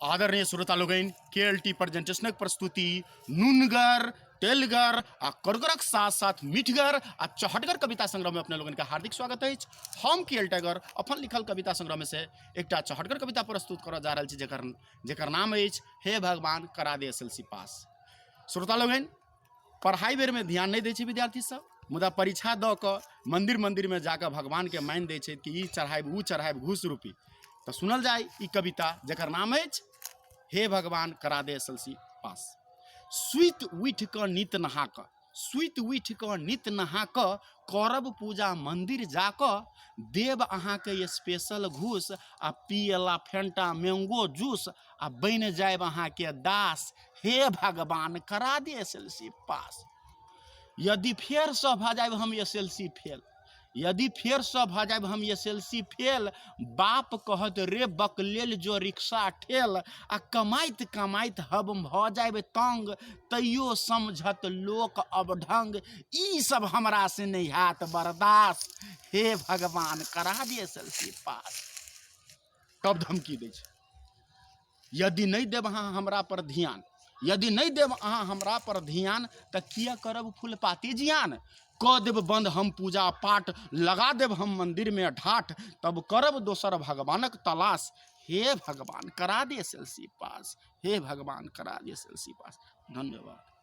आदरणीय श्रोता लोकनि, के एल टी प्रेजेंटेशनक प्रस्तुति नुनगर, तेलगर आ करगरक साथ साथ मीठगर आ चहटगर कविता संग्रह में अपने लोगन के हार्दिक स्वागत अछि। हम के एल टाइगर अपन लिखल कविता संग्रह में से एकटा चहटगर कविता प्रस्तुत करऽ जा रहल छी, जेकर जेकर नाम अछि हे भगवान करा दे एस एल सी पास। श्रोता लोकनि, पढ़ाइ बेरमे ध्यान नहि दै छै विद्यार्थी सब, मुदा परीक्षा दऽ कऽ मन्दिर मन्दिरमे जाकऽ भगवानके मानि दै छै कि ई चढ़ायब, ओ चढ़ायब घूस रूपी। तऽ सुनल जाय ई कविता, जकर नाम अछि हे भगवान करा दे एस एल सी पास। सुति उठि कऽ नित नहा कऽ, सुति उठि कऽ नित नहा कऽ करब पूजा मन्दिर जा कऽ, देब अहाँके स्पेशल घूस आ पियला फेंटा मैंगो जूस आ बनि जायब अहाँके दास, हे भगवान करा दे एस एल सी पास। यदि फेरसँ भऽ जायब हम एस एल सी फेल, यदि फेरसँ भऽ जायब हम एस एल सी फेल, बाप कहत रे बकलेल जो रिक्शा ठेल, आ कमाइत कमाइत हम भऽ जायब तंग, तैयो समझत लोक अबढंग, ई सब हमरा से नहि हैत बर्दाश्त, हे भगवान करा दे एस एल सी पास। तब धमकी दै छै, यदि नहि देब अहाँ हमरा पर ध्यान, यदि नहि देब अहाँ हमरा पर ध्यान, तऽ किया करब फूलपाती जियान, कऽ देब बन्द हम पूजा पाठ, लगा देब हम मन्दिरमे ढाठ, तब करब दोसर भगवानक तलाश, हे भगवान करा दे एस एल सी पास, हे भगवान करा दे एस एल सी पास। धन्यवाद।